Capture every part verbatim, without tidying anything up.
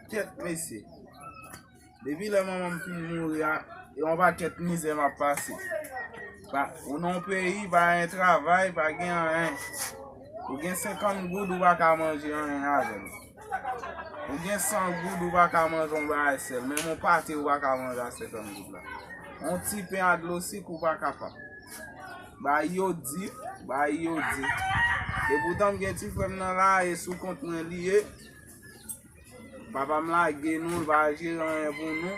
Kèt mesye. Depi lè manman m fin mouri a, e yon pakèt mizè m ap pase. Pa, ou nan yon peyi, pa gen travay, pa gen anyen. Ou gen senkant goud, ou pa ka manje anyen avè l. Ou gen san goud, ou pa ka manje yon bagay sèl. Menm yon pate, ou pa ka manje a senkant goud la. Yon ti pen a dlo sik, ou pa kapab. Bagay yo di, bagay yo di. E poutan m gen ti frè m nan la, e sou kont mwen li ye. Papa m lage nou, l pa jere anyen pou nou.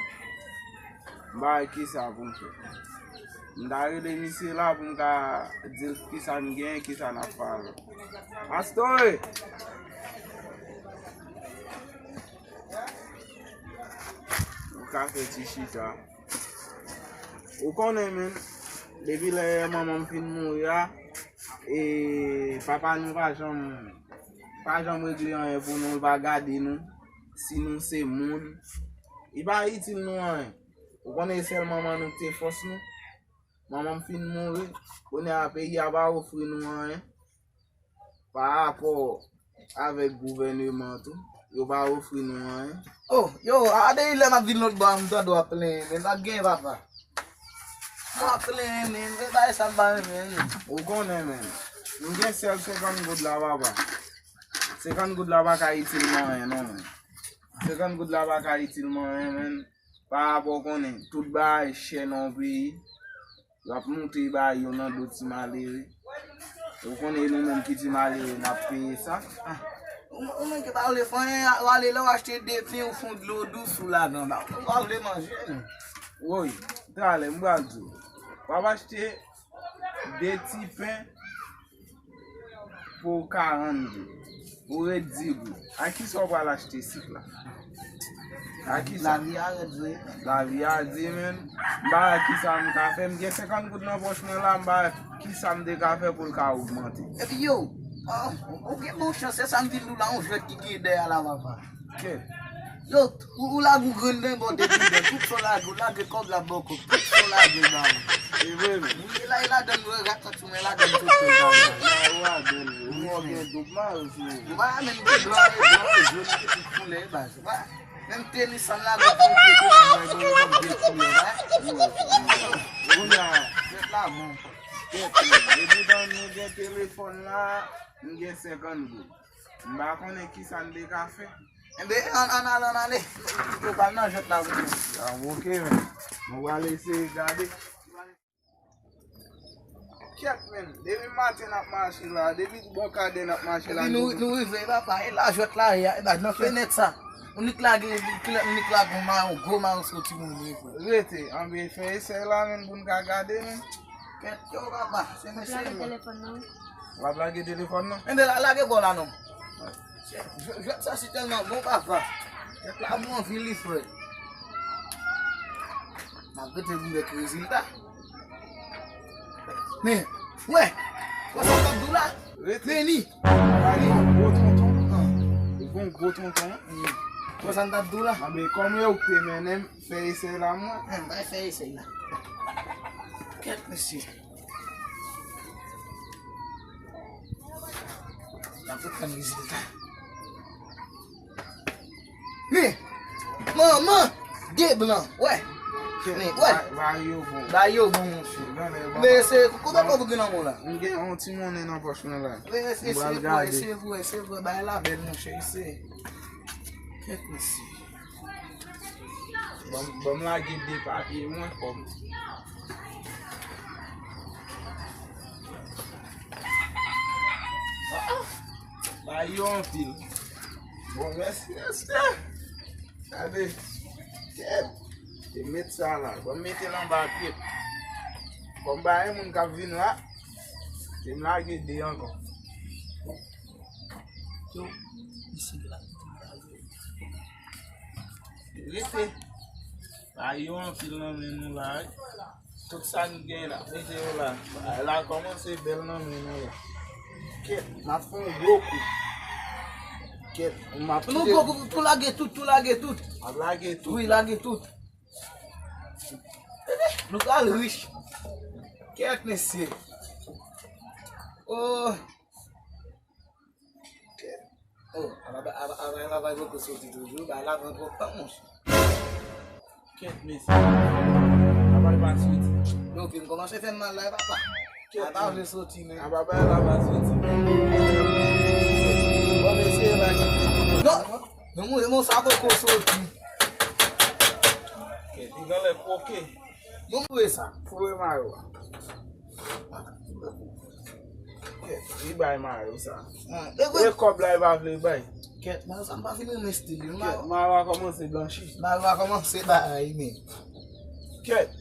M pa wè kisa pou m fè. M ta rele misye la pou m ka di l kisa n gen, kisa n ap fè avè l. Pastore! Ou ka fè ti chita. Ou konnen, men, depi lè manman m fin mouri a, e papa nou pa janm, pa janm regle anyen pou nou, l pa gade nou, si nou se moun. Li pa itil nou anyen. Ou konnen, e sèl manman nou ki te fòs nou. Manman m fin mouri, kounye a peyi a pa ofri nou anyen. Pa rapò avèk gouvèneman tou, yo pa ofri nou anyen. Oh, yo, a depi lè m ap vin lòt bò a, m tande w ap plenyen, men sa k gen, papa? M ap plenyen, men, men bagay sa m pa renmen, non. Ou konnen, men. M gen sèl senkant goud la, papa. Senkant goud la pa ka itil mwen anyen, non, men. Senkant goud la pa ka itil mwen anyen, men. Pa rapò konnen, tout bagay chè nan yon peyi. Y ap moute ba yo nan do ti malere. Ou konnen e nou menm ki ti malere n ap peye sa. Ah, ou, ou menm ki pa vle fè anyen, w ale la w achte de pen, ou fè yon dlo dous ou ladan ba. Ou pa vle manje, non. Woy, talè, m pral di w. W ap achte de ti pen pou karannde. Ou ret di goud. A kisa w pral achte sik la? A kisa? Lavi a rèd vre. Lavi a di, men. M pa wè kisa m ka fè. M gen senkant goud nan pòch mwen la, m pa wè kisa m te ka fè pou l ka ogmante. Epi yo, ah, ou gen bon chans, se sa m di nou la, yon jwèt ki gen dèyè la, papa. Kèt. Yo, ou, ou lage yon grenn nan bò de tou, tout sa w lage, ou lage kòb la bò kòb, tout sa w lage ba ou. E vre, men. Wi, e la, e ladan nou wè rat sot sou mwen, ladan nou sot sou mwen. Ou a bèl, ou gen doub mal sou ou. Ou pa menm gen blan, e blan, e jòn, e tout koulè, e baz. Ou pa menm tenis an lage, tout koulè, e blan, e blan, de koulè, la. Kounye a, jwèt la bon. Kèt, men, depi tan nou gen telefòn la, m gen senkant goud. M pa konnen kisa n te ka fè. Enben, ann, ann ale, ann ale. Yo pral nan jwèt la pou nou. Ah, ok, men. Mwen pral eseye gade. Kèt, men. Depi maten n ap mache la, depi bò kadè n ap mache la. Epi nou, nou rive, papa, e la jwèt la ye a, e ba nan fenèt sa. Ou nik lage, ou nik lage yon mayon, gwo mayon sou timoun li, frè. Rete, anben fè esèy la, men, pou n ka gade, men. Kèt, yo, papa, se mesye yo. Lage telefòn nan. W ap lage telefòn nan? Enben la, lage bò la non. Jwèt sa si tèlman bon, papa. Tèt la bon anpil, li frè. M ap rete pou m wè ki rezilta. Men, wè, wè sa m t ap di w la? Rete. Men ni. Gade yon gwo tonton. Li gon gwo tonton. Wè sa m t ap di w la? Anben, kòm e ou k te mennen m, fè esèy la, mwen. Bay fè esèy la. Kèt, mesye. N ap tann rezilta. Men, manman, de blan, wè. Men, wè. Ba yo bon. Ba yo bon, monchè. Men se, konbyen kòb ou gen nan men w la? M gen yon ti monnen nan pòch mwen la. Men se, se vre, se vre, se vre, bagay la bèl, monchè, se. Kèt, mesye. Ban m, ban m lage de papye mwen kòm. Ah, ah. Ba yo anpil. Bon, mèsi, mèsi. Gade. Kèt. Te met sa la. Ban m mete l anba pye. Kòm pa gen moun k ap vin la, te m lage de ankò. Yo, isit la. Rete. Ba yo anpil nan men nou la, wi. Tout sa n gen la, mete yo la. Bagay la kòmanse bèl nan men nou la. Kèt, n ap fè yon gwo kou. Kèt, m ap kite. Yon gwo kou, tou lage tout, tou lage tout. M ap lage tout. Wi, lage tout. Nou pral rich. Kèt, mesye. Oh. Kèt. Oh, aba, aba, aba, aba, aba, poko soti toujou, ba la pran twòp tan, monchè. Kèt, mesye. Aba, pa soti. Yo, fin kòmanse fè m mal la, papa. Kèt, aba, vle soti, men. Aba, ba la pa soti. Bon, mesye, ba. Non, non, mwen, mwen, sa poko soti. Kèt, li genlè koke. Yo, mwen sa. Fouye mayo a. Kèt, li bay mayo sa. Ah, e vre. E kòb la, li pa vle bay. Kèt, mayo sa, m pa fin renmen stil li. Kèt, mayo a kòmanse blanchi. Mayo a kòmanse bay, men. Kèt.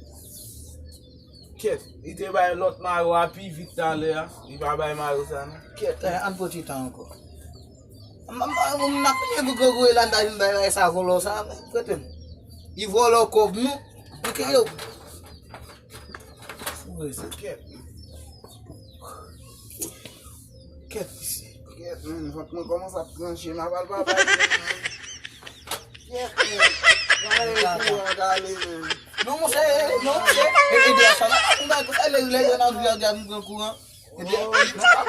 Kèt, li te bay lòt mayo a pi vit talè a. Li pa bay mayo sa, non. Kèt, eh, ann pran ti tan ankò. M, m, m, m ap fini pou gwo gwo la, m ta vin bay, bay sa vòlò sa, men, prete m. Li vòlò kòb nou. Ok, yo. Fou rezon. Kèt. Kèt, mesye. Kèt, men, vant mwen kòmanse ap tranche, m ap al pa bay. Kèt, men. Gade kou an gale, men. Non, monchè, non, monchè. E, e, de sa la, m bay pou sa, lè, lè, lè, nan vi a, gade, m pran kouran. E byen, non, pa